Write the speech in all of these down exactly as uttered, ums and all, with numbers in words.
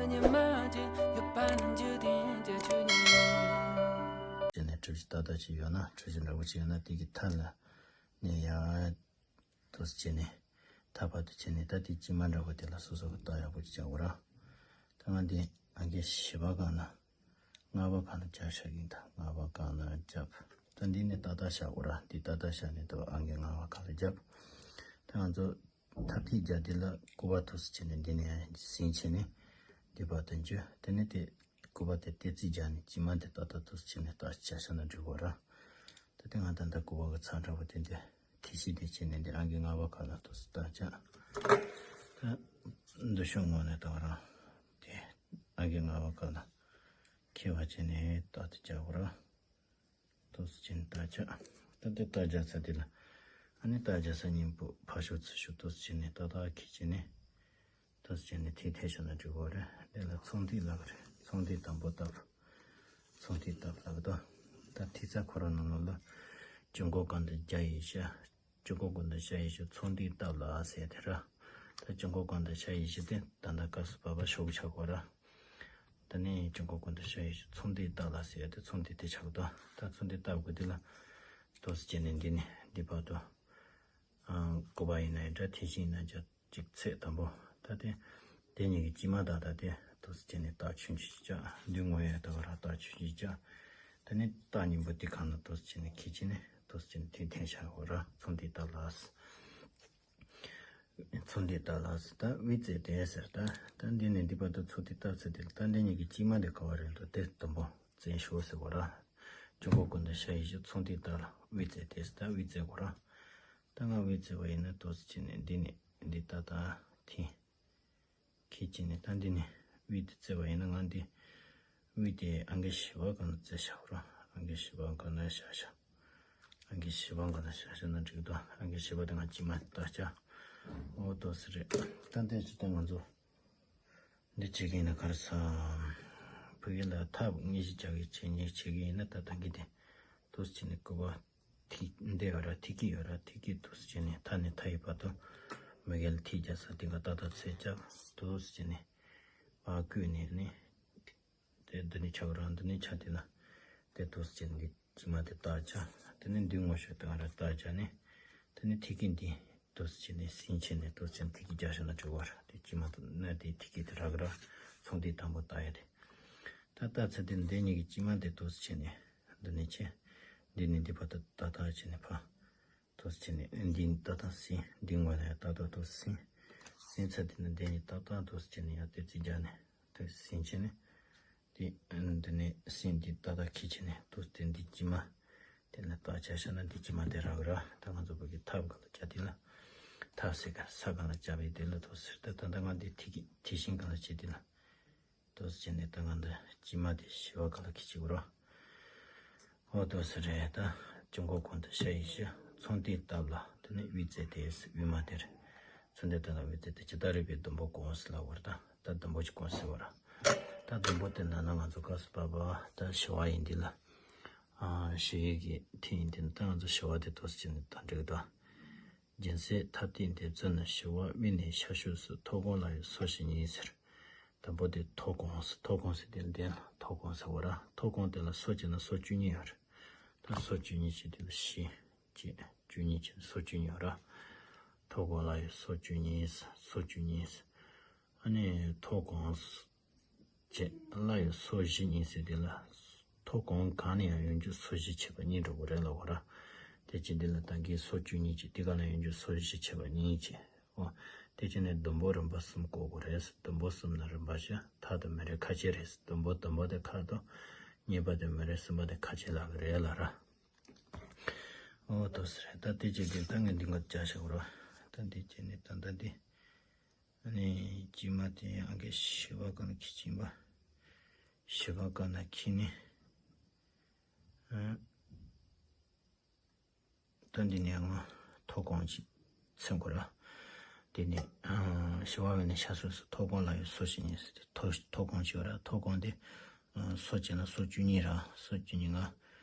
ཉི་མ་ཅན་ཡོད་པ་ན་འཇུ་དེ་ཡིན་ཅེས་ཆུ་ཉིན། ཅན་ནས་གྲུ་བཞི་ཏག་ཏག་ཅིག་ཡོད་ན། གྲུ་བཞི་འདྲ་པོ་ཅིག་ཡོད་ན། དེ་གི་མཐའ་ལ་ནས་ཡར་འདུག་སེ་བྱས་ནས་མཐའ་བར་དུ་བྱས་ནས། ད་དེ་དཀྱིལ་མ་འདྲ་པོ་དེ་ལ་སོ་སོ་གི་རྟགས་ཡག་པོ་ཅིག་རྒྱག་དགོས་ར། ད་ང་འདི་ཨང་ཀི་བཞི་པ་སྒང་ལ། ལྔ་པ་སྒང་ལ་རྒྱག་བཞག་གི་ཡིན། ད་ལྔ་པ་སྒང་ལ་རྒྱབ། ད་འདི་ནས་ཏག་ཏག་བཞག་དགོས་ར། འདི་ཏག་ཏག་བཞག་ནས་ད་ཨང་ཀི་ལྔ་པ་སྒང་ལ་རྒྱབ། ད་ང་ཚོ་མཐའ་ཐིག་རྒྱག་འདི་ལ་སྐུད་པ་འདུག་སེ་བྱས་ནས་འདི་ནས་ཟིན་བྱས་ནས་འདི་བར་དུ་འཇུ། དེ་ནས་དེ་སྐུད་པ་དེ་ཏོག་ཙམ་རྒྱག་ནས་དཀྱིལ་མ་དེ་ཏག་ཏག་འདུག་སེ་བྱས་ནས་ཏག་ཏག་བཞག་ན་འགྲིག་གོ་ར། ད་དེ་ང་ད་ལྟ་སྐུད་པ་གི་ཚང་འདྲ་པོ་དེ་འདི་ཐིག་ཤིང་དེ་བྱས་ནས་འདི་ཨང་ཀི་ལྔ་པ་སྒང་ལ་འདུག་སེ་ཏག་བྱས། ད་འདི་ཤོག་ངོས་ནས་ད་རང་དེ་ཨང་ཀི་ལྔ་པ་སྒང་ལ་འཁྱེར་བ་བྱས་ནས་ཏག་ཏག་རྒྱག་གོ་ར། འདུག་སེ་བྱས་ནས་ཏག་བྱས། ད་ལྟ་ཏག་རྒྱག་ས་དེ་ལ། ཨ་ནི་ཏག་རྒྱག་ས་གཉིས་པོ་ཕར་ཕྱོགས་ཚུར་ཕྱོགས་འདུག་སེ་བྱས་ནས་ཏག་ཏག་འཁྱེར་བྱས་ནས། འདུག་སེ་བྱས་ནས་ཐིག་འཐེན་བཞག་ན་འགྲིག་གོ་རེད། དེ་ལ་ཚོང་ཐིག་ལབ་ཀྱི་རེད། ཚོང་ཐིག་དང་པོ་བཏབ། ཚོང་ཐིག་བཏབ་ལབ་ཀྱི་འདུག་ད་ཐིག་རྩ་ཁོ་རང་ནང་ལོགས་ལ་དཀྱིལ་འཁོར་སྒང་དུ་བརྒྱབ་ཡིན་ཤག་དཀྱིལ་འཁོར་སྒང་དུ་བཞག་ཡིན་ཤག་ཚོང་ཐིག་བཏབ་ལ་ཟེར་དེ་ར། ད་དཀྱིལ་འཁོར་སྒང་དུ་བཞག་ཡིན་ཤག་དེ་ད་ལྟ་སྐབས་སུ་བབ་པ་ཤོག་གུ་ཆགས་གོ་ར། ད་ནི་དཀྱིལ་འཁོར་སྒང་དུ་བཞག་ཡིན་ཤག་ཚོང་ཐིག་བཏབ་ལ་ཟེར་དེ་ཚོང་ཐིག་དེ་ཆགས་འདུག་ད་ཚོང་ཐིག་བཏབ་དགོས་དེ་ལ། འདུག་སེ་བྱས་ནས་འདི་ནས་འདི་བར་དུ། ཨང་། སྐུད་པ་ཡིན་ན་ཡང་འདྲ། ཐིག་ཤིང་ཡིན་ན་འདྲ། གཅིག་ཚད་དང་པོ། ད་དེ་དེ་གཉིས་ཀྱི་དཀྱིལ་མ་དག་ད་དེ་འདུག་སེ་བྱས་ནས་རྟགས་ཆུང་ཆུང་ཅིག་བཅག་འདི་ངོས་ཡང་ད་ག་རང་རྟགས་ཆུང་ཆུང་ཅིག་བཅག་ད་ནི་རྟགས་གཉིས་པོ་དེ་སྒང་ལ་འདུག་སེ་བྱས་ནས་འཁྱེར་བྱས་ནས་འདུག་སེ་བྱས་ནས་ཐིག་འཐེན་བཞག་གོ་ར། ཚོང་ཐིག་བཏབ་ལ། ཚོང་ཐིག་བཏབ་ལ་ཟེར། ད་དབུས་རྩེ་དེ་ཟེར། ད་ད་འདི་ནས་འདི་བར་དུ་ཚོང་ཐིག་བཏབ་ཚར་དེ་ལ། ད་འདི་གཉིས་ཀྱི་དཀྱིལ་མ་དེ་ག་པར་རེད་འདུག་དེ་དང་པོ་བཙལ་ཤོག་ཟེར་གོ་ར། དཀྱིལ་འཁོར་སྒང་དུ་བཞག་ཡིན་ཤག་ཚོང་ཐིག་བཏབ་ལ་དབུས་རྩེ་དེ་ཟེར། ད་དབུས་རྩེ་གོ་ར། ད་ང་དབུས་རྩེ་བ་ཡིན་ན་འདུག་སེ་བྱས་ནས་འདི་ནས་འདི་ཏག་ཏག་འཐེན། འཁྱེར་བྱས་ནས་ད་འདི་ནས་དབུས་དེ་བཙལ་བ་ཡིན་ན། ང་འདི་དབུས་དེ་ཨང་ཀི་བཞི་པ་སྒང་ལ་བཙལ་བཞག་གོ་ར། ཨང་ཀི་བཞི་པ་སྒང་ལ་བཞག་བཞག་ཨང་ཀི་བཞི་པ་སྒང་ལ་བཞག་བཞག་ན་འགྲིག་འདུག་ཨང་ཀི་བཞི་པ་དེ་ང་དཀྱིལ་མ་དེ་ཏག་བྱས། འོ་འདུག་སེ་རེད། ད་འདི་ཅི་ད་ང་ཚོ་འདི་བྱེད་ཀྱི་ཡིན་ན་ག་རེ་ཟ། ཕ་གི་ལ་ཐབ་དངོས་གཞི་རྒྱག་གི་བྱེད་ཉེས་བྱེད་ཀྱི་ཡིན་ན། ད་ད་གི་དེ་འདུག་སེ་བྱས་ནས་སྐུད་པ་ཐིག་འདི་ཡོད་ར། ཐིག་གི་ཡོད་ར། ཐིག་གི་འདུག་སེ་བྱས་ནས་མཐའ་ནས་མཐའ་ཡི་བར་དུ་མ་གི་ལ་ཐིག་རྒྱག་ས་དེ་ག་ཏག་ཏག་ཚད་རྒྱབ། འདུག་སེ་བྱས་ནས་ཕར་བརྐོས་ནས་ནི། དེ་འདི་ནས་ཆགས་ར། འདི་ནས་ཆགས་དེ་ལ། དེ་འདུག་སེ་བྱས་ནས་དཀྱིལ་མ་དེ་ཏག་བྱས། དེ་ནས་འདི་ངོས་ཕྱོགས་དེ་ག་རང་ཏག་བྱས་ནས། དེ་ནས་ཐིག་གི་འདི་འདུག་སེ་བྱས་ནས་ཟིན་བྱས་ནས་འདུག་སེ་བྱས་ནས་ཐིག་གི་རྒྱག་བཞག་ན་འགྲིག་གོ་ར། དེ་དཀྱིལ་མ་དེ་ན་དེ་ཐིག་གི་དེ་རག་ར། ཚོང་དེ་དང་པོ་ཏག་ཡ་དེ། ད་ཏག་ཚར་དེ་འདི་གཉིས་ཀྱི་དཀྱིལ་མ་དེ་འདུག་སེ་བྱས་ནས་འདི་ནས་བྱས། འདི་ནས་འདི་བར་དུ་ཏག་ཏག་བྱས་ནས་ཕར། འདུག་སེ་བྱས་ནས་འདི་ཏག་ཏག་ཟིན། འདི་ངོས་ལ་ཡང་ཏག་ཏག་འདུག་སེ་ཟིན། ཟིན་ཚར་དེ་ནས་འདི་གཉིས་ཏག་ཏག་འདུག་སེ་བྱས་ནས་ཡང་ཏོག་ཙམ་རྒྱག་ནས་ཏོག་ཙམ་ཟིན་བྱས་ནས། དེ་འདི་ནས་ཟིན། འདི་ཏག་ཏག་འཁྱེར་བྱས་ནས་འདུག་སེ་འདི་དཀྱིལ་མ་དེ་ལ་ཏག་བྱས་བཞག་ན་འདི་དཀྱིལ་མ་དེ་རག་ར། ད་ང་ཚོ་བོད་ཀྱི་ཐབ་སྒང་ལ་རྒྱག་དེ་ལ། ཐབ་ཟེར་ག་ས་སྒང་ལ་རྒྱག་པའི་དེ་ལ་འདུག་སེ། ད་ད་ལྟ་ང་འདི་ཐིག་གི་ཐིག་ཤིང་སྒང་ལ་བྱས་དེ་ལ། འདུག་སེ་བྱས་ནས་ད་ང་འདི་དཀྱིལ་མ་དེ་བཞི་པ་སྒང་ལ་འཁྱེར་བྱེད་དགོས་ར། འོ་འདུག་སེ་རེད། ད་དཀྱིལ་འཁོར་སྒང་དུ་བཞག་ཡིན་ཤག་ཚོང་ཐིག་བཏབ་ལ། དེ་ནས་དབུས་རྩེ་དེ་ཟེར། དབུས་མ་དེ་རེད། ཚོང་ཐིག་བཏབ་ལ་དབུས་རྩེ་དེ། ཇི་ལྟར་རིགས་པས་ཟླུམ་པོ་གང་ཟེར་ལབ་པ་རེད། ད་ད་ཟླུམ་པོ་གཅིག་གང་ཟེར་བ་ར། ད་ཟླུམ་པོ་དེ་ན་ན་ང་ཚོ་སྐབས་སུ་བབ་པ་ད་བཞི་པ་ཡིན་དེ་ལ། ཨ། བཞི་ཡི་གི་ཐིག་ཡིན་དེ་ན། ད་ང་ཚོ་བཞི་པ་དེ་འདུག་སེ་བྱས་ནས་ད་འགྲིག་གི་འདུག་སྦྱིན་སྲེག་ཐབ་ཐིག་འདེབས་རྩོལ་ནི། བཞི་པ་དབུས་ནས་ཤར་ཕྱོགས་སུ། མཐོ་གོང་ལ་ཡང་སོ་བཞི་གཉིས་ཟེར། དང་པོ་དེ་མཐོ་གོང་ཟེར། མཐོ་གོང་ཟེར་དེ་འདི་མཐོ་གོང་ཟེར་བ་ར། མཐོ་གོང་དེ་ལ་སོ་བྱས་ན་སོ་བཅུ་གཉིས་ཡོད་རེད། ད་སོ་བཅུ་གཉིས་བྱས་དེ་ལ་བཞི་བྱས་བཅུ་གཉིས་བྱས་སོ་བཅུ་གཉིས་ཡོད་ར། མཐོ་གོང་ལ་ཡང་སོ་བཅུ་གཉིས་ཟེར། སོ་བཅུ་གཉིས་ཟེར། ཨ་ནི་མཐོ་གོང་བྱས་ལ་ཡང་སོ་བཞི་གཉིས་ཟེར་དེ་ལ། མཐོ་གོང་གང་ནས་ཡང་ཡོང་རྒྱུ་སོ་བཞི་ཆད་པ་གཉིས་འགྲོ་གི་རེད་ལབ་པ་ར། དེ་བྱས་དེ་ལ་ད་གིན་སོ་བཅུ་གཉིས་བྱས་དེ་ག་ལ་ཡོང་རྒྱུ་སོ་བཞི་ཆད་པ་གཉིས་བྱས། འོ། དེ་བྱས་ནས་ཟླུམ་པོ་རིམ་པ་གསུམ་བཀོད་དགོས་རེད། ཟླུམ་པོ་གསུམ་ན་རིམ་པ་བཞི། ཐབ་དང་མེ་རི་ཁ་ཕྱེ་རེད། ཟླུམ་པོ་དང་པོ་དེ་ཁ་དང་། གཉིས་པ་དེ་མེ་རི། གསུམ་པ་དེ་ཁ་ཕྱེ་ལབ་ཀྱི་རེད་ལབ་ར། འོ་འདུག་སེ་རེད། ད་དེ་བྱས་དེ་ད་ངས་འདི་འགོ་བཅག་བཞག་ར། ད་འདི་བྱས་ནས་ད་ད་འདི། ཨ་ནི་དཀྱིལ་མ་དེ་ཨང་ཀི་བཞི་པ་སྒང་ལ་འཁྱེར་གྱིན་པ། བཞི་པ་སྒང་ལ་འཁྱེར་ནས། ཨ། ད་འདི་ནས་ང་མཐོ་གོང་ཅིག་མཚོན་དགོས་ར། དེ་ནས་ཨ། བཞི་པ་བས་ནས་ཤར་ཕྱོགས་སུ། མཐོ་གོང་ལ་ཡང་སོ་བཞི་གཉིས་ཟེར་ཏེ། མཐོ་མཐོ་གོང་ཅིག་ཡོད་ར། མཐོ་གོང་དེ་ཨ། སོ་བྱས་ན་སོ་བཅུ་གཉིས་ར། སོ་བཅུ་གཉིས་ང་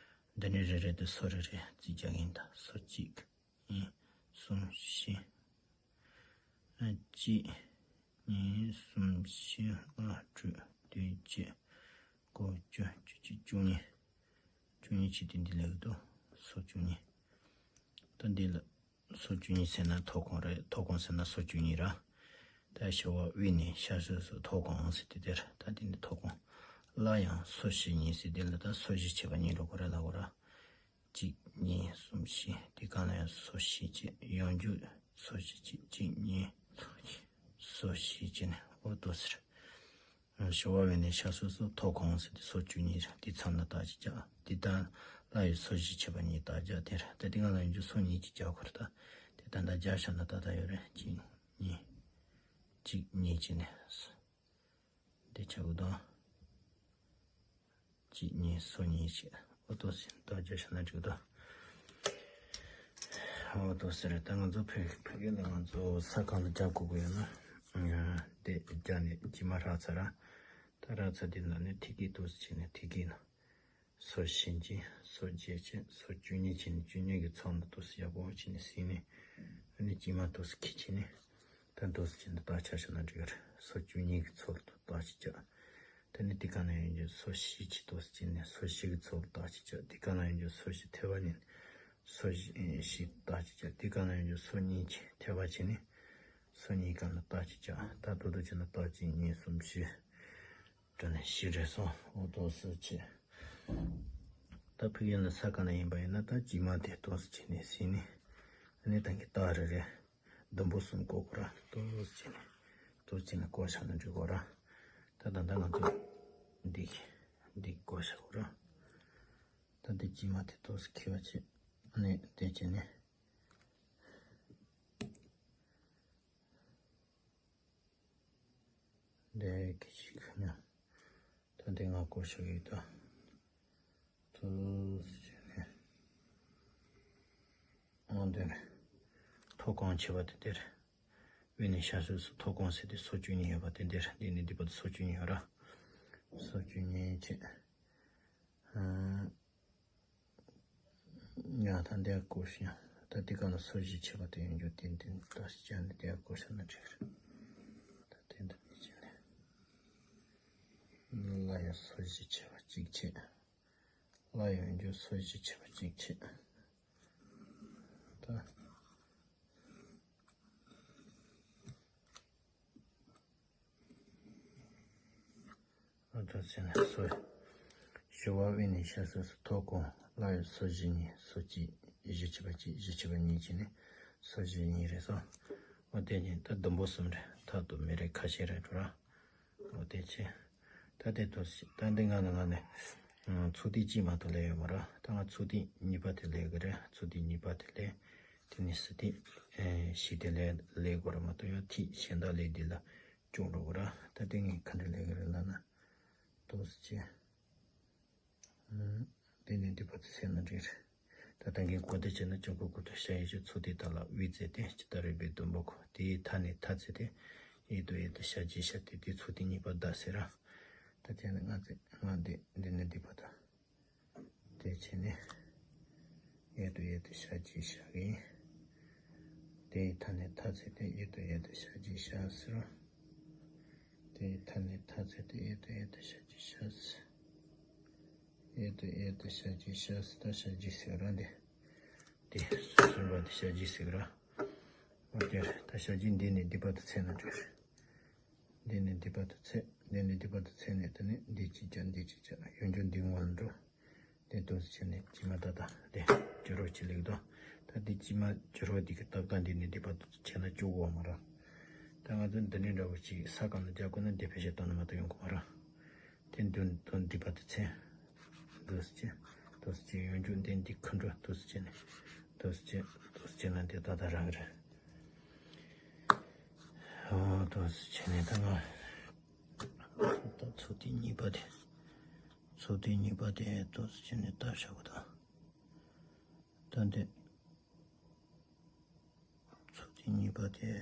འདི་ནས་རེ་རེ་དེ་སོ་རེ་རེ་རྩིས་རྒྱག་གི་ཡིན། ད་སོ་གཅིག་གཉིས། གསུམ། བཞི། ཨ། གཅིག་གཉིས། གསུམ། བཞི། ལྔ། དྲུག་བཅུ་གཉིས། བཅུ་གཉིས་བྱས་ཏེ་འདི་ལ་ཡོད་དོ། སོ་བཅུ་གཉིས། ད་འདི་ལ་སོ་བཅུ་གཉིས་ཟེར་ན་ཐོག་ཁོངས་རེད། ཐོག་ཁོངས་ཟེར་ན་སོ་བཅུ་གཉིས་ར། ད་ཞི་བ་དབུས་ནས་ཤར་ཕྱོགས་སུ་ཐོག་ཁོངས་ཟེར་དེ་དེར། ད་འདི་ནི་ཐོག་ཁོངས། སླར་ཡང་སོ་བཞི་གཉིས་ཟེར་དེ་ལ་ད་སོ་བཞི་བྱས་པ་གཉིས་འགྲོ་གོ་ར་ལ་གོ་ར། གཅིག་གཉིས་གསུམ་བཞི། དེ་གང་ལ་ཡང་སོ་བཞི་བྱས། ཡང་འཇུག་སོ་བཞི་བྱས། གཅིག་གཉིས་སོ་བཞི་བྱས་ནས་འོ་དོ་ཟེར། ཞི་བ་དབུས་ནས་ཤར་ཕྱོགས་སུ་ཐོག་ཁོངས་ཟེར་དེ་སོ་བཅུ་གཉིས་རེད། དེ་མཚམས་ལ་རྟགས་ཅིག་བྱ། དེ་ལྟར་སླར་ཡང་སོ་བཞི་བྱས་པ་གཉིས་རྟགས་བྱ་དེ་རེད། ད་དེ་གང་ལ་ཡང་འཇུག་སོ་གཉིས་ཀྱིས་བྱ་གོ་ར། ད་དེ་ད་ལྟ་བྱ་བཞག་ན་ད་ལྟ་ཡོད་རེད། གཅིག་གཉིས། གཅིག་གཉིས་བྱས་ནས་སོ། འདི་ཆགས་དང་། གཅིག་གཉིས་སོ་གཉིས་བྱས། འོ་དོ་ཟེར་ད་བརྗོད་བྱ་ན་འགྲིག་དོ། འོ་དོ་ཟེར་ད་ང་ཚོ་བོད་བོད་སྐད་ལ་ང་ཚོ་ས་གང་ལ་རྒྱག་དགོས་དགོས་ཡོད་ན། དེ་རྒྱག་ནས་དཀྱིལ་མ་རགས་ཚར་ར། ད་རགས་ཚར་དེ་ནང་ནས་ཐིག་གི་དོ་ཟེར་བྱས་ནས་ཐིག་གི་ནང་། སོ་བཞི་བྱས། སོ་བརྒྱད་བྱས། སོ་བཅུ་གཉིས་བྱས་ནས་བཅུ་གཉིས་ཀྱི་ཚོགས་འདུ་དུས་སུ་ཡག་པོ་བྱས་ནས་ཟིན་ནས། ཨ་ནི་དཀྱིལ་མ་དུས་སུ་ཁྱེར་བྱས་ནས། ད་དུས་སུ་བྱས་ནས་རྟགས་ཆ་བཞག་ན་འགྲིག་གི་རེད། སོ་བཅུ་གཉིས་ཀྱི་ཚོགས་འདུ་རྟགས་ཅིག་བྱ། ད་ནི་དེ་ག་ན་ཡོད་རྒྱུ་སོ་བཞི་བྱས་དུས་སུ་བྱས་ནས་སོ་བཞི་གི་ཚོགས་འདུ་རྟགས་ཅིག་བྱ། དེ་ག་ན་ཡོད་རྒྱུ་སོ་བཞི་ཐེ་བ་ཉིན། སོ་བཞི་བཞི་རྟགས་ཅིག་བྱ། དེ་ག་ན་ཡོད་རྒྱུ་སོ་གཉིས་ཀྱི་ཐེ་བ་བྱས་ནས། སོ་གཉིས་ག་ན་རྟགས་ཅིག་བྱ། ད་དུ་དུ་བྱས་ན་རྟགས་གཅིག་གཉིས་གསུམ་བཞི། དྲ་ནས་ཤི་རེ་སོང་། འོ་དོ་སི་ཆེ། ད་ཕུགས་ཡུལ་ནི་ས་ག་ན་ཡིན་པ་ཡིན་ན་ད་དཀྱིལ་མ་དེ་དོ་སི་ཆེ་ནས་ཟིན་ནས། ཨ་ནི་ད་གི་རྟགས་རེ་རེ་ཟླུམ་པོ་གསུམ་བཀོད་དགོས་ར། དོ་སི་ཆེ་ནས་དོ་སི་ཆེ་ནས་བཀོད་བཞག་ན་འགྲིག་གོ་ར། ད་ད་ད་ང་ཚོ་འདི་འདི་བཀོད་བཞག་གོ་ར། ད་འདི་དཀྱིལ་མ་དེ་དོ་སི་ཁེ་བ་ཆེ། ཨ་ནི་དེ་ཆེ་ནས། འདི་གི་ཅིག་ཉོ། ད་འདི་ང་བཀོད་ཤོག་ཡིག་ད། དུ་ཟེར་ནས། ཨང་འདིར། ཐོག་ཁོངས་བྱས་པ་དེ་འདིར། དབུས་ནས་ཤར་ཕྱོགས་སུ་ཐོག་ཁོངས་ཟེར་དེ་སོ་བཅུ་གཉིས་ཡོད་པ་དེ་འདིར། འདི་ནས་འདི་བར་དུ་སོ་བཅུ་གཉིས་ཡོད་ར། སོ་བཅུ་གཉིས་བྱས། ཨང་། ཡང་ད་འདི་བཀོད་ཤིང་། ད་འདི་ག་ལ་སོ་བཞི་བྱས་པ་དེ་ཡོང་རྒྱུ་ཏན་ཏན་ད་ཅི་ནས་འདི་བཀོད་ཤིང་ན་འགྲིག་རེད། ད་དེ་འདི་ནས་བྱས་ནས། ལ་ཡང་སོ་བཞི་བྱས་པ་གཅིག་བྱས། ལ་ཡོང་རྒྱུ་སོ་བཞི་བྱས་པ་གཅིག་བྱས། ད། ཨ་ད་ཟེར་ན་སོ། ཞི་བ་དབུས་ནས་ཤར་ཕྱོགས་སུ་ཐོག་ཁོངས་ལ་ཡོད་སོ་བཞི་གཉིས། སོ་གཅིག་བཞི་བྱས་པ་གཅིག་བཞི་བྱས་པ་གཉིས་བྱས་ནས་སོ་བཞི་གཉིས་རེད་སོ། འོ་དེ་ནས་ད་ཟླུམ་པོ་གསུམ་རེད། ཐག་ཏུ་མེ་རེ་ཁ་ཤས་རེད་འགྲོ་ར། འོ་དེ་བྱས། ད་དེ་དུས་ད་འདི་ང་ལ་ང་ནས་ཚུགས་ཐིག་གཅིག་མ་གཏོགས་ལས་ཡོད་མ་ར། ད་ང་ཚུགས་ཐིག་གཉིས་པ་དེ་ལས་གི་རེད། ཚུགས་ཐིག་གཉིས་པ་དེ་ལས། དེ་ནས་སི་ཐིག་ཨེ་བཞི་དེ་ལས་ལས་དགོས་ར་མ་གཏོགས་ཡང་ཐིག་གཞན་དག་ལས་འདི་ལ་བཅུག་འགྲོ་དགོས་ར། ད་དེ་ངས་ག་འདྲ་ལས་གི་རེད་ལབ་ན། དུས་ཚོད་ཅི། ཨ། དེ་ནས་འདི་བར་དུ་ཚེ་ན་འདྲེར། ད་ལྟ་འགན་གོ་བདེ་བྱས་ན་ཅུང་གོ་གོ་ཏོ་ཤ་ཡི་ཞུ་ཚུགས་ཐིག་ད་ལ་དབུས་ཚེ་སྟེ་ཇི་ལྟར་རིགས་པའི་ཟླུམ་པོ་གོ། དེའི་མཐའ་ནས་མཐའ་ཚེ་སྟེ། ཡེ་ཏུ་ཡེ་ཏུ་ཤ་ཇི་ཤ་སྟེ་དེ་ཚུགས་ཐིག་གཉིས་པ་ད་ཟེར་ར། ད་དེ་ནས་ང་ཚེ་ང་འདི་འདི་ནས་འདི་བར་དུ། དེ་བྱས་ནས། ཡེ་ཏུ་ཡེ་ཏུ་ཤ་ཇི་ཤ་གི། དེའི་མཐའ་ནས་མཐའ་ཚེ་སྟེ་ཡེ་ཏུ་ཡེ་ཏུ་ཤ་ཇི་ཤ་ཟེར་ར། དེའི་མཐའ་ནས་མཐའ་ཚེ་སྟེ་ཡེ་ཏུ་ཡེ་ཏུ་ཤ་ཇི་ཤ་ཟེར། ཡེ་ཏུ་ཡེ་ཏུ་ཤ་ཇི་ཤ་ཟེར་ད་ཤ་ཇི་ཟེར་ར་འདི། དེ་གསུམ་པ་དེ་ཤ་ཇི་ཟེར་ར། འོ་དེར་ད་ཤ་ཇི་འདི་ནས་འདི་བར་དུ་ཚེ་ན་འགྲོ། འདི་ནས་འདི་བར་དུ་ཚེ། འདི་ནས་འདི་བར་དུ་ཚེ་ནས་ད་ནི་འདི་གཅིག་བྱ་འདི་གཅིག་བྱ་ཡོང་རྒྱུ་འདི་སྔོན་འགྲོ། དེ་དུས་སུ་བྱས་ནས་དཀྱིལ་མ་ད་ལྟ་དེ་བཅུ་རོ་ཅི་ལེགས་དོ། ད་དེ་དཀྱིལ་མ་བཅུ་རོ་འདི་གི་ཏག་ཏག་འདི་ནས་འདི་བར་དུ་བྱས་ན་བཅུ་དགོས་མ་ར། ད་ང་ཚོ་འདི་ནས་འདྲ་བོ་ཅིག་ས་གང་ལ་རྒྱག་དགོས་ན་འདི་ཕལ་ཆེར་གཏོང་ན་མ་གཏོགས་ཡོང་གི་མ་ར། དེ་འདུན་དོན་འདི་བར་དུ་ཚེ། དུས་སུ་བྱས། དུས་སུ་བྱས་ཡོང་རྒྱུ་འདི་འདི་ཁུ་འགྲོ་དུས་སུ་བྱས་ནས། དུས་སུ་བྱས། དུས་སུ་བྱས་ན་འདི་ད་ལྟ་རག་གི་རེད། ཨོ་དུས་སུ་བྱས་ནས་ད་ང་། ད་ཚུགས་ཐིག་གཉིས་པ་དེ། ཚུགས་ཐིག་གཉིས་པ་དེ་དུས་སུ་བྱས་ནས་ལྟ་བྱ་དགོས་ད། ད་འདི། ཚུགས་ཐིག་གཉིས་པ་དེ།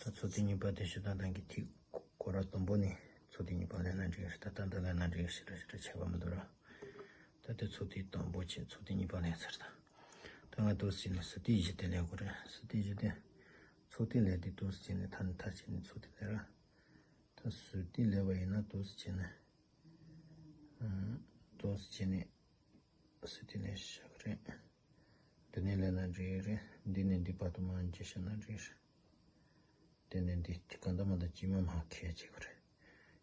ད་ཚུགས་ཐིག་གཉིས་པ་དེ་ཞུ་དང་དང་གི་ཐིག་སྐོར་ར་དང་པོ་ནས་ཚུགས་ཐིག་གཉིས་པ་ལེན་ན་འགྲིག་རེད། ད་ལྟ་འདི་ལེན་ན་འགྲིག་ཞེ་དྲག་ཞེ་དྲག་ཆད་པ་མི་འདུག་ར། ད་དེ་ཚུགས་ཐིག་དང་པོ་བྱས་ཚུགས་ཐིག་གཉིས་པ་ལེན་ཚར་ད། ད་ང་དུས་སུ་བྱས་ནས་སི་ཐིག་བཞི་དེ་ལེན་དགོས་རེད། སི་ཐིག་བཞི་དེ། ཚུགས་ཐིག་ལེན་དེ་དུས་སུ་བྱས་ནས་མཐའ་ནས་མཐའ་བྱས་ནས་ཚུགས་ཐིག་ལེན་ར། ད་ ད་ཟུར་ལྟེ་ལས་པ་ཡིན་ན་འདུག་སེ་བྱས་ནས། ཨ། འདུག་སེ་བྱས་ནས་ཟུར་ལྟེ་ལས་བཞག་གི་རེད། འདི་ནས་ལས་ན་འགྲིག་གི་རེད། འདི་ནས་འདི་བར་དུ་མར་འཇུས་བཞག་ན་འགྲིག་གི་རེད། འདི་ནས་འདི་གང་ལྟར་མ་ལྟར་དཀྱིལ་མ་མར་ཁེལ་བྱེད་དགོས་རེད།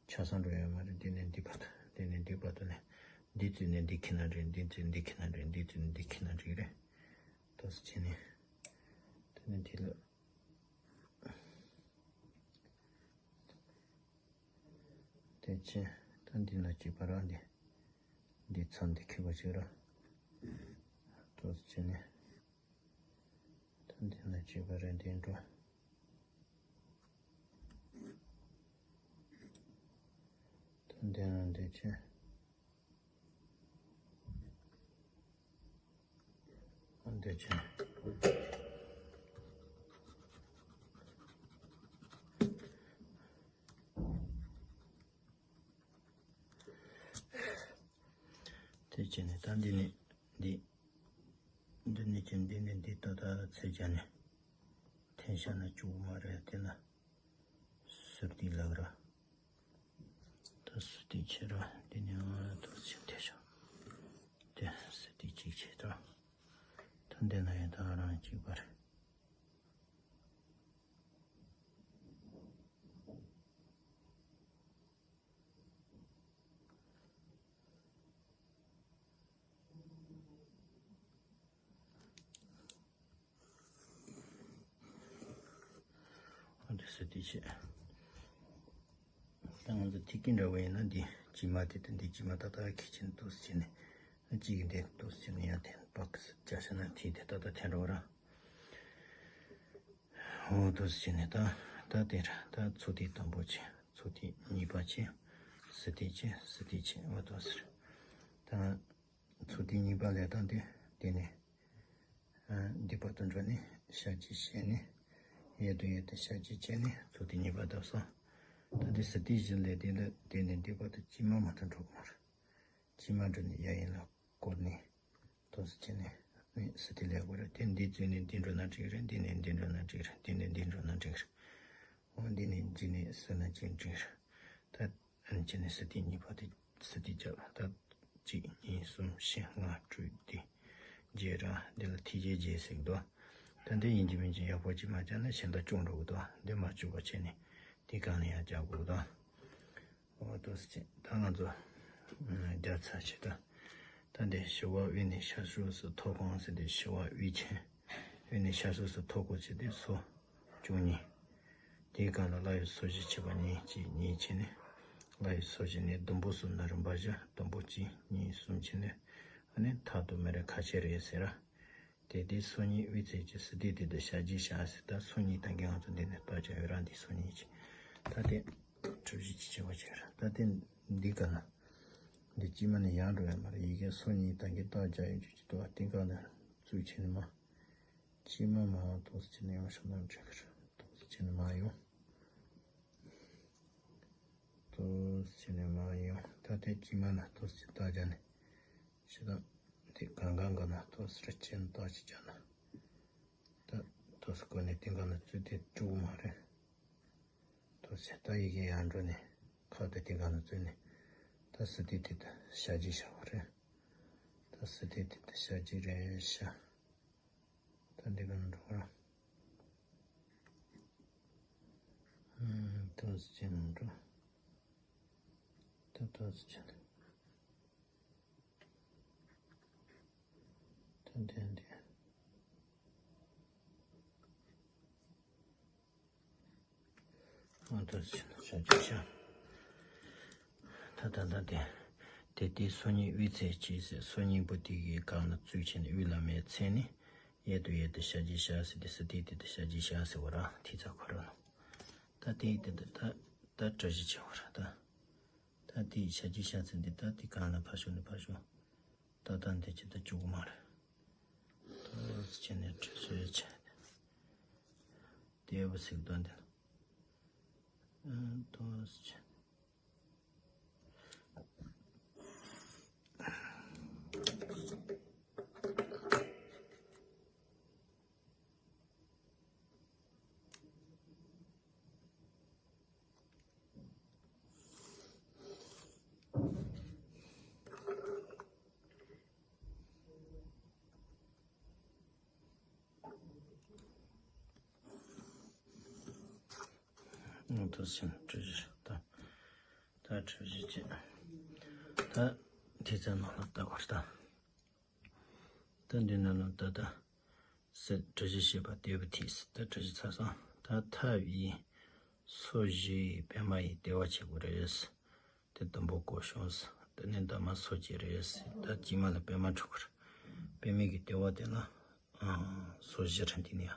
ཆ་ཚང་འགྲོ་ཡོད་མ་རེད། འདི་ནས་འདི་བར་དུ། འདི་ནས་འདི་བར་དུ་ནས། འདི་བཙུད་ནས་འདི་ཁེལ་ན་འགྲིག་འདི་བཙུད་འདི་ཁེལ་ན་འགྲིག་འདི་བཙུད་ནས་འདི་ཁེལ་ན་འགྲིག་རེད། འདུག་སེ་བྱས་ནས། དེ་ནས་འདི་ལ། དེ་ཕྱིན། ད་འདི་ལ་གཅིག་པ་ར་འདི། འདི་མཚམས་འདི་ཁེལ་པ་ཅིག་ར། འདུག་སེ་བྱས་ནས། ད་འདི་ལ་གཅིག་པ་ར་འདི་འགྲོ། ད་འདི་ལ་འདི་ཕྱིན། འདི་བྱས། དེ་བྱས་ནས་ད་འདི་ནས་འདི། འདི་ནས་ཀྱང་འདི་ནས་འདི་ཏག་ཏག་ཚད་བྱས་ནས་འཐེན་བཞག་ན་བཅུག་མ་རེད། དེ་ན་ཟུར་ལྟེ་ལབ་ར། ད་ཟུར་ལྟེ་བྱེད་ར། འདི་ནས་ཨ་འདུག་སེ་འཐེན་བཞག་དེ་ཟུར་ལྟེ་གཅིག་བྱེད་དོ། ད་འདི་ན་ཡང་ད་རང་གཅིག་པ་རེད། འདི་ཟུར་ལྟེ་བྱེད། ད་ང་ཚོ་ཐིག་གི་འདྲ་བོ་ཡིན་ན་འདི་དཀྱིལ་མ་དེ་དང་འདི་དཀྱིལ་མ་ཏག་ཏག་ཁེལ་བྱས་ནས་འདུག་སེ་བྱས་ནས། གཅིག་གི་འདི་འདུག་སེ་བྱས་ནས་ཡར་འཐེན། པག་ཟེར་བྱས་ན་ཐིག་དེ་ཏག་ཏག་འཐེན་འགྲོ་ར། འོ་འདུག་སེ་བྱས་ནས་ད། ད་དེར་ད་ཚུར་ལྟེ་དང་པོ་བྱས། ཚུར་ལྟེ་གཉིས་པ་བྱས། ཟུར་ལྟེ་བྱས། ཟུར་ལྟེ་བྱས། འོ་འདུག་སེ་རེད། ད་ཚུར་ལྟེ་གཉིས་པ་ལས་ད་འདི་དེ་ནས། ཨ། འདི་བར་དུ་འགྲོ་ནས་ཞབས་ཕྱི་བྱས་ནས། གཡས་དང་གཡས་དང་ཞབས་ཕྱི་བྱས་ནས་ཚུར་ལྟེ་གཉིས་པ་བརྡབས་སོང་། ད་འདི་ཟུར་ལྟེ་བཞི་ལས་དེ་ལ་དེ་ནས་འདི་བར་དུ་དཀྱིལ་མ་མ་གཏོགས་འགྲོ་གི་མ་རེད། དཀྱིལ་མ་འགྲོ་ནས་གཡས་གཡོན་ལ་བསྐོར་ནས། འདུག་སེ་བྱས་ནས་ནི་ཟུར་ལྟེ་ལས་དགོས་རེད། དེ་འདི་བཙུད་ནས་འདི་འགྲོ་ན་འགྲིག་རེད། འདི་ནས་འདི་འགྲོ་ན་འགྲིག་རེད། འདི་ནས་འདི་འགྲོ་ན་འགྲིག་རེད། འོ་འདི་ནས་འདི་ནས་ཟུར་ན་གཅིག་འགྲིག་རེད། ད་ཨ་ནི་བྱས་ནས་ཟུར་ལྟེ་གཉིས་པ་དེ་ཟུར་ལྟེ་རྒྱབ། ད་གཅིག་གཉིས་གསུམ་བཞི་ལྔ་དྲུག་བདུན་བརྒྱད་ར། འདི་ལ་ཐིག་བརྒྱད་བརྒྱད་ཟེར་གི་འདུག་ད་འདི་ཡིན་གཅིག་མིན་གཅིག་ཡག་པོ་གཅིག་མ་བརྒྱབ་ན་གཞན་དག་གཅུང་འགྲོ་གི་འདུག་འདི་མ་བཅུག་པ་བྱས་ནས་དེ་གང་ལ་ཡང་རྒྱག་དགོས་གི་འདུག་འོ་འདུག་སེ་བྱས། ད་ང་ཚོ་རྒྱག་ཚར་བྱས། ད་ད་འདི་བཞི་པ་དབུས་ནས་ཤར་ཕྱོགས་སུ་མཐོ་གང་ཟེར། དེ་བཞི་པ་དབུས་ཆེན། དབུས་ནས་ཤར་ཕྱོགས་སུ་མཐོ་གང་བྱས། དེ་སོ་བཅུ་གཉིས། དེའི་སྒང་ལ་སླར་ཡང་སོ་བཞི་བྱས་པ་གཉིས། གཅིག་གཉིས་བྱས་ནས། སླར་ཡང་སོ་བཞི་ནས་ཟླུམ་པོ་གསུམ་ན་རིམ་པ་བཞི། ཟླུམ་པོ་གཅིག་གཉིས་གསུམ་བྱས་ནས། ཨ་ནི་མཐའ་དུ་མེ་རི་ཁ་ཕྱེ་རེད་ཟེར་ར། དེ་དེ་སོ་གཉིས་དབུས་ཚད་ཀྱི་ཟུར་ལྟེ་དེ་དང་ཞབས་ཀྱུ་བཞག་ཟེར། ད་སོ་གཉིས་ད་གིན་ང་ཚོ་འདི་ནས་བཏགས་བཞག་ཡོད་ར། འདི་སོ་གཉིས་ཀྱི་ད་དེ་གྲུ་བཞི་གཅིག་བྱས་པ་བྱས་ར། ད་དེ་འདི་ག་ན་འདི་དཀྱིལ་མ་ནས་ཡར་འགྲོ་ཡ་མ་རེད། ཡ་གི་སོ་གཉིས་ད་གིན་བཏགས་བཞག་ཡོད་རྒྱུ་ཅིག་འདུག་པ། དེ་ག་ནས་བཙུགས་བྱས་ནས་མར་དཀྱིལ་མ་མར་འདུག་སེ་བྱས་ནས་ཡོང་ཤོག་ན་འགྲིག་གི་རེད། འདུག་སེ་བྱས་ནས་མར་ཡོང་། འདུག་སེ་བྱས་ནས་མར་ཡོང་། ད་དེ་དཀྱིལ་མ་ན་འདུག་སེ་བཏགས་བཞག་ནས། ཕྱི་ལ་དེ་གང་གང་གང་ན་ཏོག་ཙམ་ཅན་ཏོག་ཅིག་བྱས་ན། ད་ཏོག་ཙམ་བཀོད་ནས་དེ་གང་ལ་བཙུད་དེ་བཅུག་མ་རེད། ཏོག་ཙམ་ད་ཡི་གེ་ཡར་འགྲོ་ནས་ཁ་དེ་དེ་གང་ལ་བཙུད་ནས། ད་ཟུར་ལྟེ་དེ་ད་ཞབས་ཀྱུ་བཞག་པ་རེད། ད་ཟུར་ལྟེ་དེ་ད་ཞབས་ཀྱུ་རེད་ཤག་ད་འདི་གང་འགྲོ་ག་ར། ཏོག་ཙམ་ཅན་འགྲོ། ད་ཏོག་ཙམ་ཅན། ཏན་ཏན་ཏན། ཨ་ཏོག་ཙམ་ཅན་ཞབས་ཀྱུ་བཞག་ད་ད་ད་དེ། དེ་དེ་སོ་གཉིས་དབུས་ཚད་ཀྱི་ཟེར། སོ་གཉིས་པོ་དེ་གི་སྒང་ལ་བཙུད་བྱས་ནས་དབུས་ལ་མེ་ཚད་ནས། གཡས་དང་གཡས་དེ་ཞབས་ཀྱུ་བཞག་ཟེར། དེ་ཟུར་ལྟེ་དེ་དང་ཞབས་ཀྱུ་བཞག་ཟེར་བ་རང་ཐིག་ཚ་ཁོ་རང་ནོ། ད་དེ་དེ་ད་ད་ད་གྲུ་བཞི་བྱས་པ་རེད་ད། ད་དེའི་ཞབས་ཀྱུ་བཞག་ཚེ་འདི་ད་དེ་གང་ལ་ཕར་ཞོག་ནས་ཕར་ཞོག་ད་ད་འདི་ཅི་ད་བཅུག་གི་མ་རེད། ཏོག་ཙམ་ཅན་ནས་གྲུ་བཞི་བྱས་ཏེ། དེ་བུ་ཚིག་དོན་འདི་ལ། ཨ་ཏོག་ཙམ་ཅན། ཨང་། དུ་སེམས་གྲུ་བཞི་ད། ད་གྲུ་བཞི་བྱས། ད་དེ་ཚོ་ནང་ལ་ལྟ་བར་ད། ད་འདི་ནང་ལ་ད་ད། སེ་གྲུ་བཞི་བྱས་པ་ལྟེ་བུ་ཐིག་ད་གྲུ་བཞི་ཚར་སོང་། ད་ཐབ་ཡིས་སོ་བཞི་ཡི་པད་མ་ཡི་ལྟེ་བ་བྱེད་དགོས་རེད། དེ་དུམ་བུ་བགོ་ཤོག་དེ་ནས་འདབ་མ་སོ་བརྒྱད་རེད། ད་དཀྱིལ་མ་ལ་པད་མ་འཁྲུག་གི་རེད། པད་མའི་གི་ལྟེ་བ་དེ་ལ་ཨང་། སོ་བཞི་རེད། འདི་ནས་ཡང་།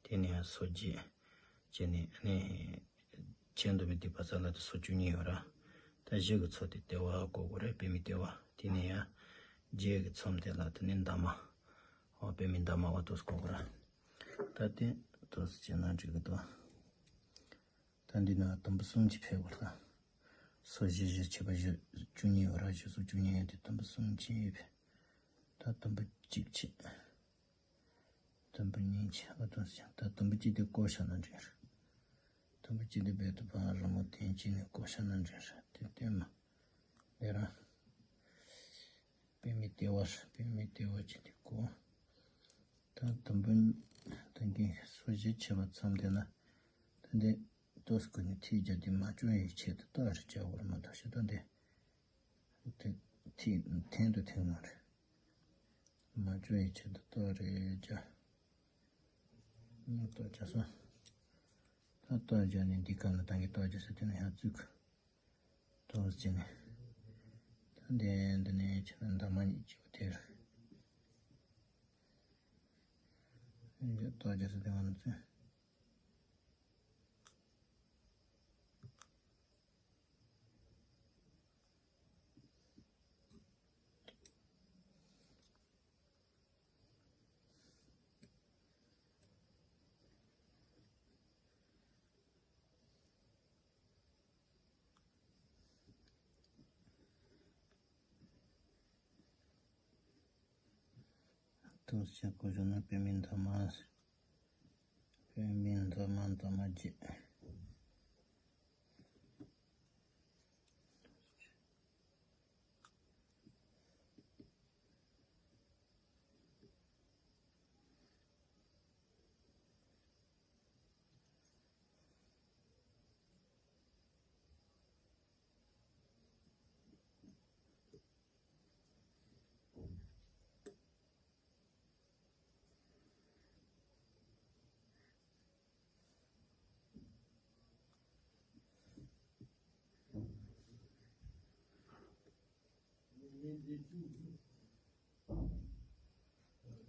དེ་ནས་ཡང་སོ་བརྒྱད། བྱས་ནས་ཨ་ནི། ཁྱེད་འདུག་པའི་འདི་བ་ཚ་ལ་དེ་སོ་བཅུ་གཉིས་ཡོད་ར། ད་བཞི་གི་ཚོ་དེ་ལྟེ་བ་བགོ་དགོས་རེད། པད་མའི་ལྟེ་བ། དེ་ནས་ཡང་བརྒྱད་ཀྱི་ཚོམས་དེ་ལ་དེ་ནས་འདབ་མ། འོ་པད་མའི་འདབ་མ་འོ་དོ་བགོ་དགོས་ར། ད་དེ་དོ་སུ་བྱས་ན་འགྲིག་གི་འདུག་ད་འདི་ན་དུམ་བུ་གསུམ་གྱིས་ཕེབས་དགོས་ལ། སོ་བཞི་བཞི་བྱས་པ་བཞི་བཅུ་གཉིས་ཡོད་ར། བཞི་སོ་བཅུ་གཉིས་ཡོད་དེ་དུམ་བུ་གསུམ་གྱིས་ཕེབས། ད་དུམ་བུ་གཅིག་བྱས། དུམ་བུ་གཉིས་བྱས། ཨ་དུམ་བུ་གཅིག་དེ་བགོ་བཞག་ན་འགྲིག་རེད། དུམ་བུ་གཅིག་དེ་རྦད་དེ་བར་རི་མོ་དེ་གཅིག་ནས་བགོ་བཞག་ན་འགྲིག་རེད། དེ་ལྟད་མོ། དེ་རང་། པད་མའི་ལྟེ་བ་རེད། པད་མའི་ལྟེ་བ་གཅིག་དེ་བགོ། ད་དུམ་བུ། ད་གིན་སོ་བཞི་བྱས་པ་མཚམས་དེ་ན། ད་འདི་ཏོག་ཙམ་ཀུན་ནས་ཐིག་རྒྱབ་དེ་མ་བྱུང་བའི་ཆེད་དུ་ཏག་རེ་བྱ་བར་མ་གཏོགས་ཤི་ད་འདི། དེ་ཐིག་འཐེན་དུ་འཐེན་མ་རེད། མ་བྱུང་བའི་ཆེད་དུ་ཏག་རེ་བྱ། ཏག་བྱ་སོང་། ད་ཏག་བྱ་ནས་འདི་གང་ལ་ད་གིན་ཏག་བྱ་ས་དེ་ན་ཡང་བཙུགས། ཏོག་ཙམ་བྱས་ནས། ད་འདི་འདི་ནས་བྱས་ན་འདབ་མ་གཉིས་ཀྱི་དེར། ཏོག་ཙམ་བྱས་ཏེ་ང་ཚོས། དུས་ཆེན་སྐུ་གཞོན་ནི་པད་མའི་འདབ་མ། པད་མའི་འདབ་མ་འདབ་མ་བརྒྱད།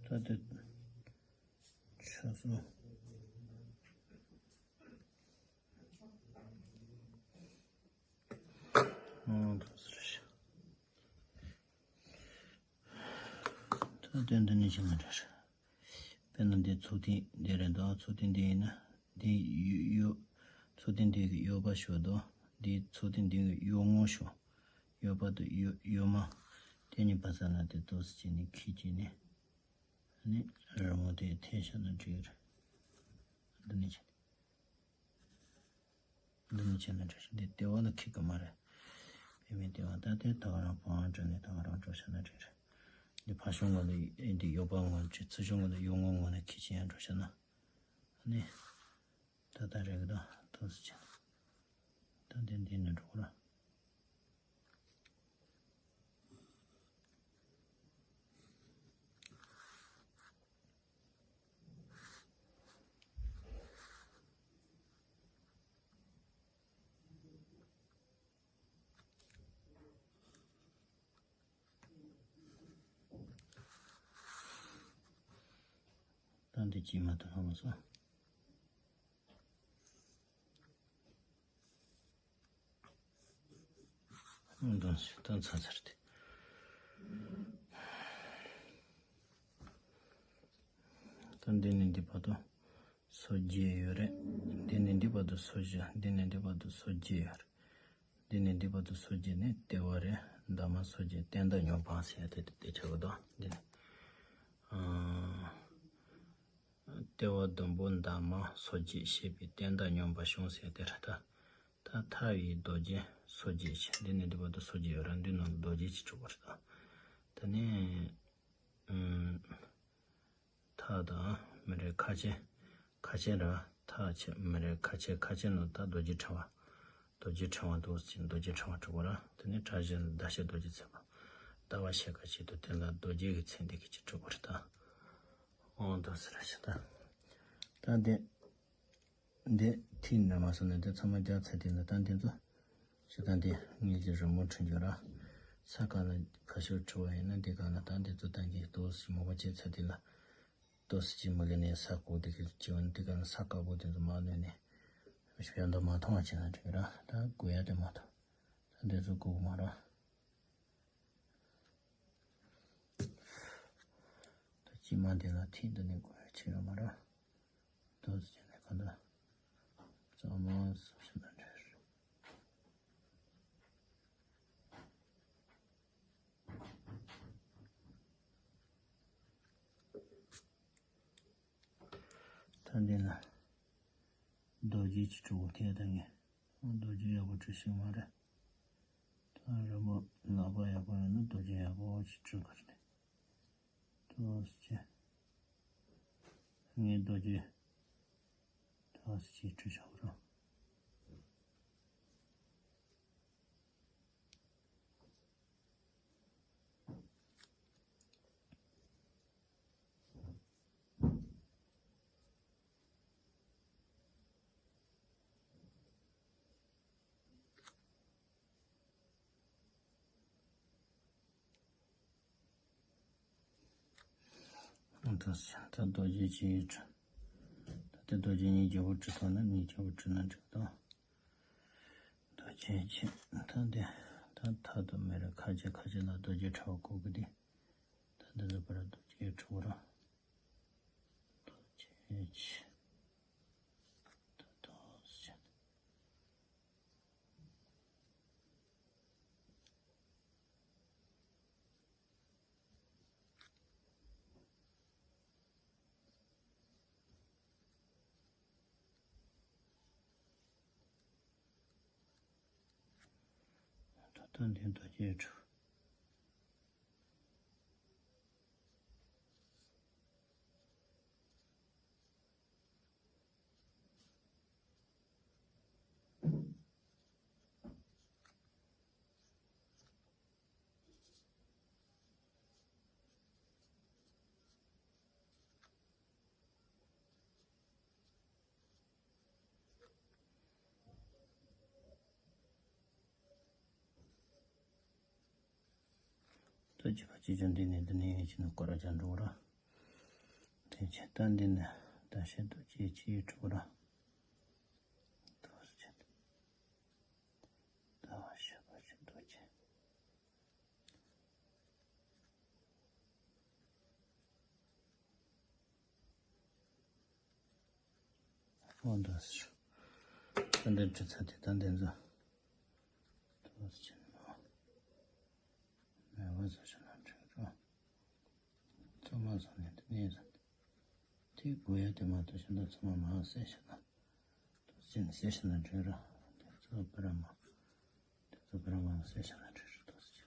ད་དེ་ཆ་སོ། ཨོ་ད་ཟེར་ཤག་ད་དེ་འདི་ནས་ཤེས་ན་འདྲ་ཤག་དཔེར་ན་འདི་ཚུགས་ཐིག་འདི་རེད་འདུག་ཚུགས་ཐིག་འདི་ཡིན་ན་འདི་གཡོ་གཡོ་ཚུགས་ཐིག་འདི་གི་གཡོ་པ་ཞོ་འདུག་འདི་ཚུགས་ཐིག་འདི་གི་གཡོ་ངོ་ཞོ། གཡོ་པ་དང་གཡོ་གཡོ་མ། དེ་གཉིས་པ་ས་ལ་དེ་ཏོག་ཙམ་བྱས་ནས་ཁྱི་བྱས་ནས། ཨ་ནི་རི་མོ་དེ་འཐེན་བཞག་ན་འགྲིག་གི་རེད། འདི་ནས་བྱས་ནས། འདི་ནས་བྱས་ན་འགྲིག་རེད། འདི་ལྟེ་བ་ལ་ཁྱི་གི་མ་རེད། པད་མའི་ལྟེ་བ་ད་དེ་ད་ག་རང་བང་འགྲོ་ནས་ད་ག་རང་འགྲོ་བྱས་ན་འགྲིག་རེད། འདི་ཕ་གཞུང་ངོ་ལ་འདི་གཡོ་པ་ངོ་བྱས། ཚུར་གཞུང་ངོ་ལ་གཡོ་ངོ་ངོ་ནས་ཁྱི་བྱས་ཡང་འགྲོ་བྱས་ན། ཨ་ནི། ད་ལྟ་རེད་གི་ད་ཏོག་ཙམ་བྱས། ད་འདི་འདི་ནས་འགྲོ་གི་ར། ད་འདི་ཅི་མ་ཐུབ་ཧ་མ་སོང་། ད་ཚར་ཚར་ཏེ། ད་འདི་ནས་འདི་བར་དུ་སོ་བརྒྱད་ཡོད་རེད། འདི་ནས་འདི་བར་དུ་སོ་བཞི། འདི་ནས་འདི་བར་དུ་སོ་བརྒྱད་ཡོད་རེད། འདི་ནས་འདི་བར་དུ་སོ་བརྒྱད་ནི་ལྟེ་བ་རེད། འདབ་མ་སོ་བརྒྱད་བརྟན་མདའ་སྨྱུག་པ་ཟེར་ཡ་དེ་དེ་ཆགས་ཀྱི་འདུག་འདི་ནས། ཨ། ལྟེ་བ་ཟླུམ་པོ་འདབ་མ་སོ་བརྒྱད་ཞེས་པའི་བརྟན་མདའ་སྨྱུག་པ་གཞུང་ཟེར་དེ་རེད་ད། ད་ཐབ་ཡིས་རྡོ་རྗེ་སོ་བརྒྱད་བྱས། འདི་ནས་འདི་བར་དུ་སོ་བརྒྱད་ཡོད་ར། འདི་ནང་དུ་རྡོ་རྗེ་གཅིག་བཅུག་པ་རེད་ད། ད་ནི། ཨུམ། ཐབ་དང་མི་རེད། ཁ་ཆེ། ཁ་ཆེ་ར། མཐའ་ཆེ་མི་རེ་ཁ་ཆེ་ཁ་ཆེ་ནོ་ད་རྡོ་རྗེ་ཕྲེང་བ། རྡོ་རྗེ་ཕྲེང་བ་འདུག་ཅིང་རྡོ་རྗེ་ཕྲེང་བ་གྲུབ་པ་ར། དེ་ནས་དྲག་ཞན་ཟླ་ཕྱེད་རྡོ་རྗེ་ཚེ་དཔག་ལྟ་བ་ཕྱེད་ཀ་ཆེད་དུ་དེ་ལ་རྡོ་རྗེ་གི་ཚེ་འདི་གི་ཅི་གྲུབ་པར་ད། འོང་དུ་ཟེར་ཞེས་ད། ད་འདི། འདི་ཐིག་འདྲ་མ་སོང་ནས་འདི་ཚང་མ་རྒྱག་ཚར་དེ་ལ་ད་འདི་ཚོ། ཞེ་ད་འདི་ངེད་ཀྱི་རི་མོ་འཁྲུན་རྒྱུ་ར། ས་ག་ལ་ཁ་ཤོར་འཁྲུ་བ་ཡིན་ན་འདི་ག་ལ་ད་འདི་ཚོ་ད་འདི་ལྟོ་ཞིག་མོ་བ་བྱས་ཚར་དེ་ལ། ཏོག་ཙམ་ཅིག་མ་གི་ནས་ས་ཀོ་དེ་གི་ཅི་བ་ནི་དེ་ག་ནས་ས་དཀར་པོ་དེ་ཚོ་མ་གནོད་ནས་གཞན་དག་མ་མཐོང་བ་བྱས་ན་འགྲིག་ར། ད་དགོས་ཡ་དེ་མ་ཐོབ། ད་འདི་ཚོ་དགོས་མ་ར། ད་ཅི་མ་དེ་ལ་ཐིག་འདི་ནས་དགོས་ཡ་ཆེ་ཡོད་མ་ར། ཏོག་ཙམ་ཅིག་ནས་ག་འདྲ་ཙམ་མ་སོ་ཤི་ན་འགྲིག་ར། ད་འདི་ལ་རྡོ་རྗེ་ཅིག་གྲུབ་དགོས་དེ་ད་ངས་རྡོ་རྗེ་ཡག་པོ་གྲུབ་ཤེས་མ་རེད། ད་རི་མོ་ལག་པ་ཡག་པོ་ཡོད་ན་རྡོ་རྗེ་ཡག་པོ་ཅིག་གྲུབ་གི་རེད། ཏོག་ཙམ་ངས་རྡོ་རྗེ་ཏོག་ཙམ་གྲུབ་ཆོག་གི་རེད། ད་ད་རྡོ་རྗེ་ཅི་ཡིས་གྲུབ། ད་དེ་རྡོ་རྗེ་གཉིས་ཀྱི་དབུ་གྲུ་ཐོག་ན་གཉིས་ཀྱི་དབུ་གྲུ་ན་འགྲིག་དང་། རྡོ་རྗེ་ཆེ། ད་འདི་ད་མཐའ་དུ་མེད་ར་ཁ་ཆེ་ཁ་ཆེ་ལ་རྡོ་རྗེ་ཕྲེང་བ་བཀོད་གི་འདི། ད་འདི་ཚོ་བར་རྡོ་རྗེ་ཕྲེང་བ་ར། རྡོ་རྗེ་ཆེ། ད་རྡོ་རྗེ། ད་ལྟ་འདི་རྡོ་རྗེ་ཕྲེང་བ། ད་ཅི་ག་ཅི་ཅང་འདི་ནས་འདི་ནས་ཡིན་ཕྱིན་ན་སྐོར་ར་ཅང་འགྲོ་ར། དེ་ཆེ་ད་འདི་ནས་ད་ཤེད་དུ་ཅི་ཅི་འགྲོ་ར། ད་ཤེད་ད་ཤེད་པ་ཤེད་དུ་ཅི། འོ་འདུག་སེ། ད་འདི་འབྲི་ཚར་དེ་ད་འདི་ཚོ། འདུག་སེ་ནོ། མེད་པ་བཟོ་ཤེས་ན་འགྲིག་རོ། ཚང་མ་བཟོ་ནས་འདི་ནས་བཟོ། དེ་དགོས་ཡ་དེ་མ་གཏོགས་གཞན་དག་ཚང་མ་མ་བཟོས་ཤེས་ན། འདུག་སེ་བཟོས་ཤེས་ན་འགྲིག་རོ། དེ་ཚོ་པ་ར་མ། དེ་ཚོ་པ་ར་མ་བཟོས་ཤེས་ན་འགྲིག་རོ། འདུག་སེ།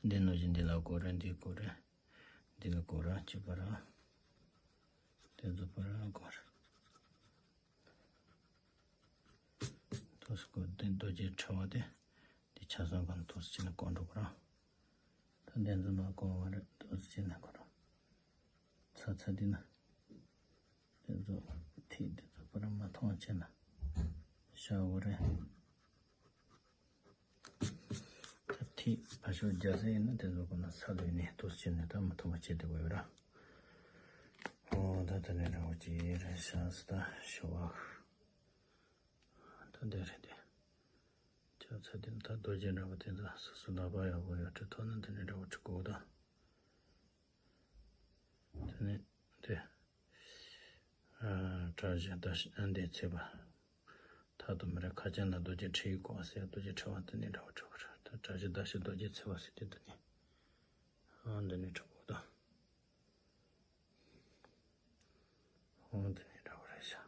འདི་ནང་བཞིན་འདི་ལ་གོ་ར། འདི་གོ་ར། འདི་ལ་གོ་ར་གཅིག་པ་ར། དེ་ཚོ་པ་ར་གོ་ར། ཏོག་ཙམ་གོ་འདི་རྡོ་རྗེ་ཕྲེང་བ་དེ། འདི་ཆ་ཚང་གང་ཏོག་ཙམ་བྱས་ནས་གོ་འགྲོ་གོ་ར། ད་འདི་ཚོ་མ་གོ་བ་རེད། ཏོག་ཙམ་བྱས་ནས་གོ་ར། ཚ་ཚ་འདི་ན། དེ་ཚོ་ཐིག་དེ་ཚོ་པ་ར་མ་མཐོང་བ་བྱས་ན་བཞག་དགོས་རེད། ད་ཐིག་ཕར་ཕྱོགས་རྒྱག་ས་ཡིན་ན་དེ་ཚོ་ཁོ་ན་ས་ལུས་ནས་ཏོག་ཙམ་ནས་ད་མ་མཐོང་བ་བྱེད་བསྡད་དགོས་ཡོད་ར། ཨོ་ད་དེ་ནས་ར་འོ་ཅི་རེད་ཤག་ས་ད་ཤོ་བ། ད་འདི་རེད་དེ། ཅག་ཚ་དེ་ད་རྡོ་རྗེ་འདྲ་བ་དེ་ཚོ་སོ་སོ་ལག་པ་ཡག་པོ་ཡོད་ཁྲི་ཐོག་ན་དེ་ནས་འདྲ་བོ་ཁྲི་གོ་ད། དེ་ནས་དེ། ཨ་དྲག་ཞན་ཟླ་ཕྱེད་ཨ་འདི་ཚེ་དཔག་མཐའ་དུ་མེད་ར་ཁ་ཆེ་ན་རྡོ་རྗེ་ཁྲི་ཡིས་བསྐོར་བ་ཟེར་རྡོ་རྗེ་ཕྲེང་བ་དེ་ནས་འདྲ་བོ་ཁྲི་བ་ར། ད་དྲག་ཞན་ཟླ་ཕྱེད་རྡོ་རྗེ་ཚེ་དཔག་ཟེར་དེ་དེ་ནས། ཨ་འདི་ནས་ཁྲི་གོ་ད། འོ་དེ་ནས་འདྲ་བོ་རེད་ཤག